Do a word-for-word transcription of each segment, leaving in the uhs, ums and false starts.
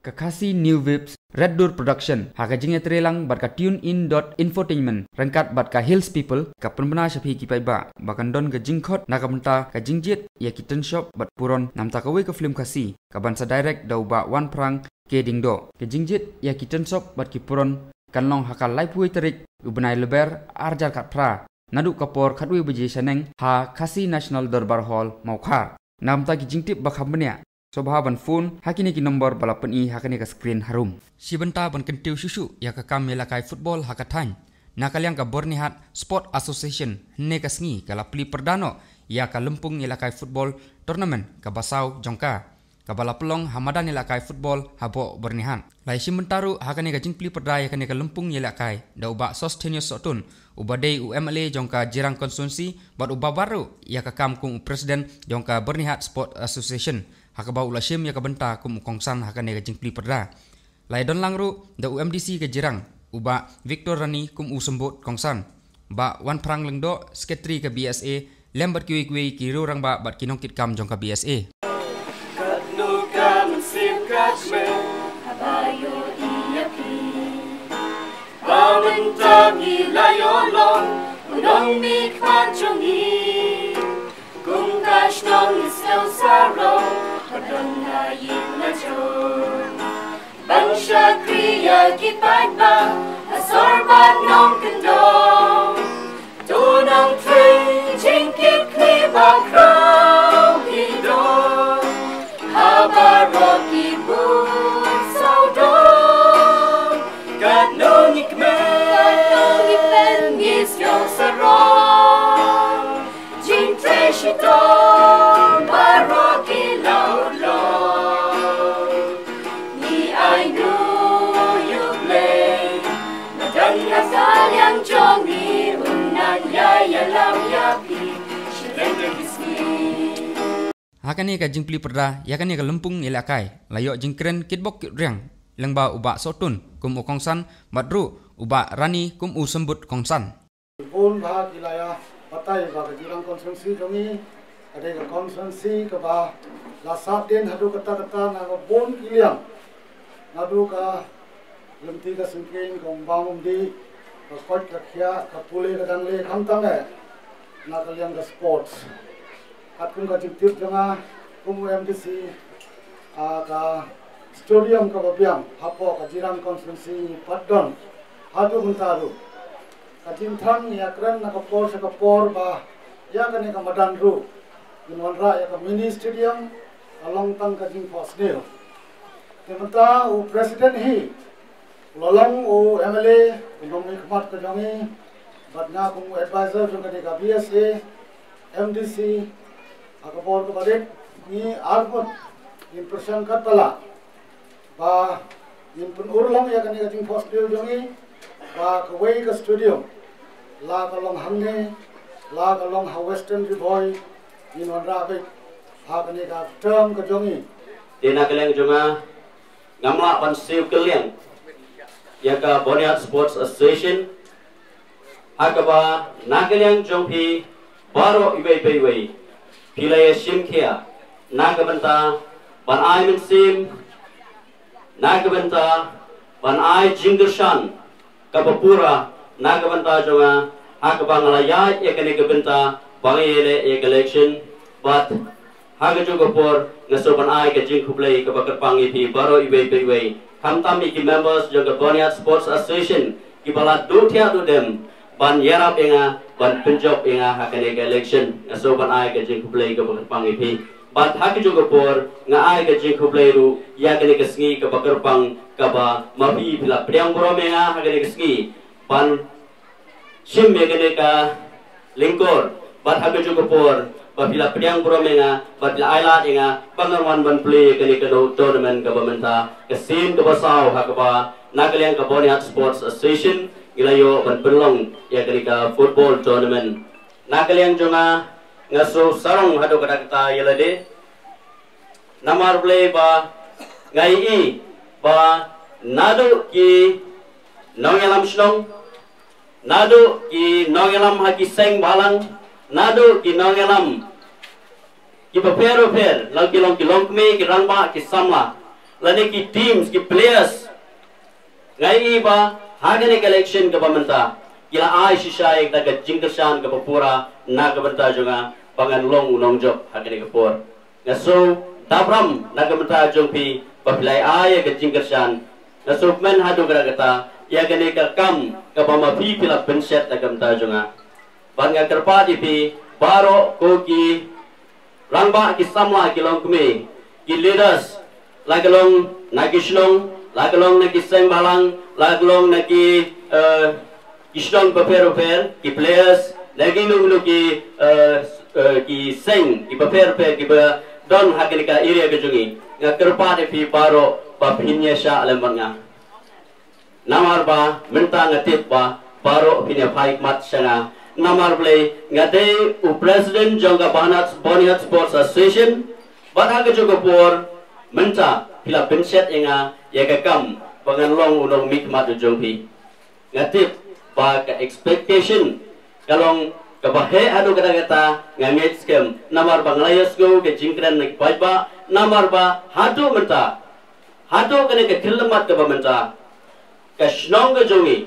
Ka Khasi New Waves Red Door Production ha ka jingïatreilang bad ka Tune In dot Infotainment ryngkat bad ka Hills People ka pynbna sha phi ki paidbah ba kan don ka jingkhot na ka bynta ka jingjied ïa ki tynshop bad puron namta kawei ka film Khasi ka ban sa direct da u Bah Wanphrang K Diengdoh. Ka jingjied ïa ki tynshop bad ki puron kan long ha ka laiphew tarik u bnai Lber arhajar khatphra naduh ka por khatwei baje shaneng ha Khasi National Dorbar Hall Mawkhar. Namta ki jingtip ba kham bniah sngewbha ban phone ha kine ki nombor ba la pyni ha kane ka screen harum. Shi bynta ban kyntiew shuh shuh ïa ka kam ïalehkai football ha ka thaiñ, na ka liang ka Byrnihat Sport Association hynne ka sngi ka la plie pyrda noh ïa ka lympung ïalehkai football tournament kaba saw jong ka, kaba la pynlong ha madan ïalehkai football hapoh Byrnihat. La ïashim bynta ruh ha kane ka jingplie pyrda ïa kane ka lympung ïalehkai da u Bah Sosthenes Sohtun uba dei u M L A jong ka Jirang Constituency bad uba bat ruh ïa ka kam kum u President jong ka Byrnihat Sport Association, ha kaba u la shim ïa ka bynta kum u kongsan ha kane ka jingplie pyrda. La ïadonlang ruh da u M D C ka Jirang, u Bah Victor Rani kum u symbud kongsan, Bah Wanphrang Lyngdoh, Secretary ka B S A, lem bad kiwei kiwei ki riew rangbah bad ki nongkitkam jong ka B S A. Katno ka mynsiem ka kmen haba ïohi ïa phi. Ba mynta ngi la ïoh long u nongmihkhmat jong ngi. Kum ka shnong ngi sngew sarong ba don na ïing na jong. Ban shakri ïa ki paidbah ha sor bad nongkyndong. To nang trei jingkitkhlieh ba khraw ki don ha baroh ki bun sawdong. Katno ngi kmen, katno ngi kmen, ngi sngew sarong. Jingtrei shitom baroh ki la urlong. Ngi ai nguh ïa U Blei. Madan ha ka liang jong ngi un nang ïai ïalam ïa phi. Shiteng ki sngi. Ha kane ka jingplie pyrda ïa kane ka lympung ïalehkai la ïoh jingkren kitbok kitrwiang lyngba u Bah Sohtun kum u kongsan bad ruh u Bah Rani kum u symbud kongsan. Bun bah ki la ïa batai ba ka Jirang constituency jong ngi ka dei ka constituency kaba la sahdien haduh katta katta na ka bun ki liang. Naduh ka lynti ka syngkien, ka umbam umdih, ka koit ka khiah, ka pule ka dangle, khamtam eh na ka liang ka sports. Katkum ka jingtip jong nga kum u M D C, ah, ka stadium kaba biang hapoh ka Jirang constituency pat don haduh mynta ruh. Ka jingthrang ïa kren na ka por sha ka por ba ïa kane ka madan ruh ngin wanrah ïa ka mini stadium, ka long tang ka jingphohsniew. Te mynta u president hi u la long u M L A, u nongmihkhmat ka jong ngi, bad nga kum u advisor jong kane ka B S A, M D C, ha ka por kaba rit ngi arngut ngin pyrshang katba lah ba ngin pynurlong ïa kane ka jingphohsniew jong ngi ba kawei ka stadium, la ka long hangne, la ka long ha Western Ri Bhoi, ngin wanrah beit ha kane ka term ka jong ngi. Te na ka liang jong nga, ngam lah ban siew kylliang ïa ka Byrnihat Sports Association, ha kaba na ka liang jong phi baroh iwei pa iwei phi la ïa shim khia na ka bynta ban ai mynsiem, na ka bynta ban ai jingkyrshan kaba pura na ka bynta jong nga, ha kaba nga la ïaid ïa kane ka bynta ba nga ïaleh ïa ka election. Bad ha kajuh ka por nga sngewbha ban ai ka jingkhublei kaba kyrpang ïa phi baroh iwei pa iwei, khamtam ïa ki members jong ka Byrnihat Sports Association kiba la duh thiah duh dem ban ïarap ïa nga, ban pynjop ïa nga ha kane ka election. Nga sngewbha ban ai ka jingkhublei kaba kyrpang ïa phi. Bad ha kajuh ka por nga ai ka jingkhublei ruh ïa kane ka sngi kaba kyrpang kaba ma phi phi la pdiang burom ïa nga ha kane ka sngi ban shim ïa kane ka lyngkor. Bad ha kajuh ka por ba phi la pdiang burom ïa nga, ba phi la ai lad ïa nga ba ngan wan ban plie ïa kane ka tournament kaba mynta. Ka sien kaba saw ha kaba na ka liang ka Byrnihat Sports Association ngi la ïoh ban pynlong ïa kane ka football tournament. Na ka liang jong nga, nga sngewsarong haduh katta katta ïa lade. Namar balei ba nga ïohi ba naduh ki nongïalam shnong, naduh ki nongïalam ha ki seng bhalang, naduh ki nongïalam kiba pher bapher, la ki long ki longkmie, ki rangbah, ki samla, lane ki teams, ki players, nga ïohi ba ha kane ka election kaba mynta ki la ai shisha ïa ka jingkyrshan kaba pura na ka bynta jong nga ba ngan long u nongjop ha kane ka por. Nga shu dap ram na ka bynta jong phi ba phi la ai ïa ka jingkyrshan. Nga shu kmen haduh katta katta ïa kane ka kam kaba ma phi phi la pynshet na ka bynta jong nga. Bad nga kyrpad ïa phi baroh, ko ki rangbah, ki samla, ki longkmie, ki leaders, la ka long na ki shnong, la ka long na ki seng bhalang, la ka long na ki, eh, ki shnong bapher bapher, ki players, na kino kino ki, eh, eh, ki seng, ki bapher bapher, kiba don ha kane ka area ka jong ngi. Nga kyrpad ïa phi baroh ba phin ïa shah lem bad nga. Namar ba mynta nga tip ba baroh phin ïa phai khmat sha nga. Namar balei? Nga dei u president jong ka Bonihat, Bonihat Sports Association. Bad ha kajuh ka por mynta phi la pynshet ïa nga ïa ka kam ba ngan long u nongmihkhmat u jong phi. Nga tip ba ka expectation ka long kaba heh haduh katta katta, nga ngeit skhem namar ba nga la ïohsngew ka jingkren na ki paidbah, namar ba haduh mynta, haduh kane ka khyllipmat kaba mynta, ka shnong ka jong ngi,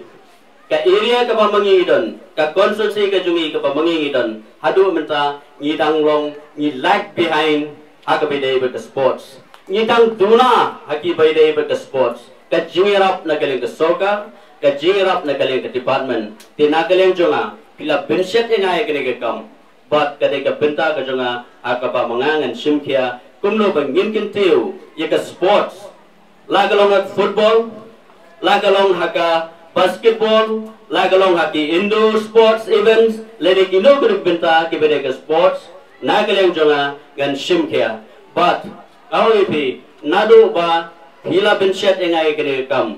ka area kaba ma ngi ngi don, ka constituency ka jong ngi kaba ma ngi ngi don, haduh mynta ngi dang long, ngi lag behind ha kaba ïadei bad ka sports. Ngi dang duna ha kaba ïadei bad ka sports. Ka jingïarap na ka liang ka sorkar, ka jingïarap na ka liang ka department. Te na ka liang jong nga, phi la pynshet ïa nga ïa kane ka kam. Bad ka dei ka bynta ka jong nga ha kaba ma nga ngan shim khia kumno ba ngin kyntiew ïa ka sports. La ka long ha football, la ka long ha ka basketball, la ka long ha ki indoor sports events, lane kino kino ki bynta kiba dei ka sports, na ka liang jong nga ngan shim khia. Bad nga ong ïa phi, naduh ba phi la pynshet ïa nga ïa kane ka kam,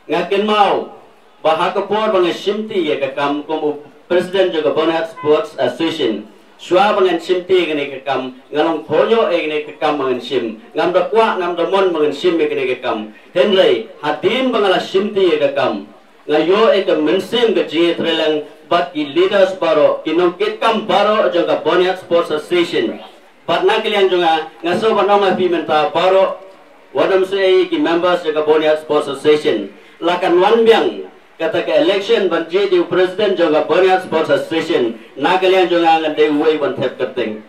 nga kynmaw ba ha ka por ba nga shimti ïa ka kam kum u president jong ka Bonihat Sports Association, shuwa ba ngan shimti ïa kane ka kam, nga long khornyoh ïa kane ka kam ba ngan shim. Ngam da kwah, ngam da mon ba ngan shim ïa kane ka kam. Hynrei hadien ba nga la shimti ïa ka kam, nga ïoh ïa ka mynsiem ka jingïatreilang bad ki leaders baroh, ki nongkitkam baroh jong ka Bonihat Sports Association. Bad na ka liang jong nga, nga sngewbha ban ong ha phi mynta baroh, wat nym suidñiew ki members jong ka Bonihat Sports Association. La kan wan biang kata ka election ban jied ïa u president jong ka Bonihat Sports Association, na ka liang jong nga ngan dei uwei ban thep kyrteng.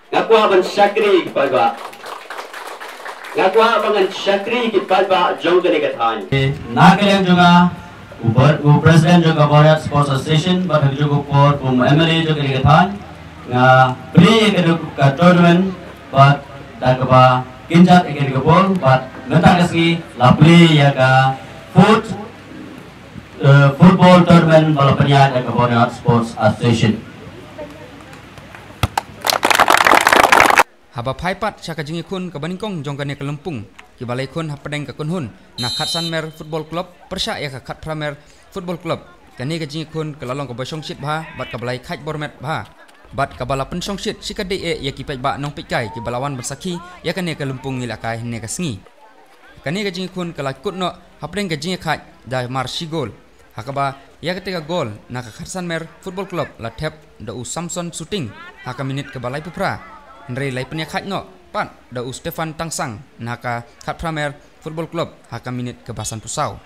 Nga kwah ban shakri ki paidbah. Nga kwah ba ngan shakri ki paidbah jong kane ka thaiñ. Na ka liang jong nga, u bar-, u president jong ka Bonihat Sports Association, bad ha kajuh ka por kum M L A jong kane ka thaiñ, nga plie ïa ka, ka tournament bad da kaba kynjat ïa kane ka bol, bad mynta ka sngi la plie ïa ka foot, eh, football tournament ba la pynïaid da ka Bonihat Sports Association. Haba phai pat sha ka jingïakhun kaba nyngkong jong kane ka lympung, kiba la ïakhun hapdeng ka kynhun na Khatsan Mer Football Club pyrshah ïa ka Khatphra Mer Football Club. Kane ka jingïakhun ka la long kaba shongshit bha bad kaba la ïakhaid bor met bha, bad kaba la pynshongshit shikatdei eh ïa ki paidbah nongpeitkai kiba la wan ban sakhi ïa kane ka lympung ngi la kai hynne ka sngi. Kane ka jingïakhun ka la kut noh hapdeng ka jingïakhaid da mar shi gol. Ha kaba ïa katei ka gol na ka Khatsan Mer Football Club la thep da u Samson Suting ha ka minit kaba laiphew phra, hynrei la pynïakhaid noh pat da u Stefan Tangsang na ka Khatphra Mer Football Club ha ka minit kaba sanphew saw.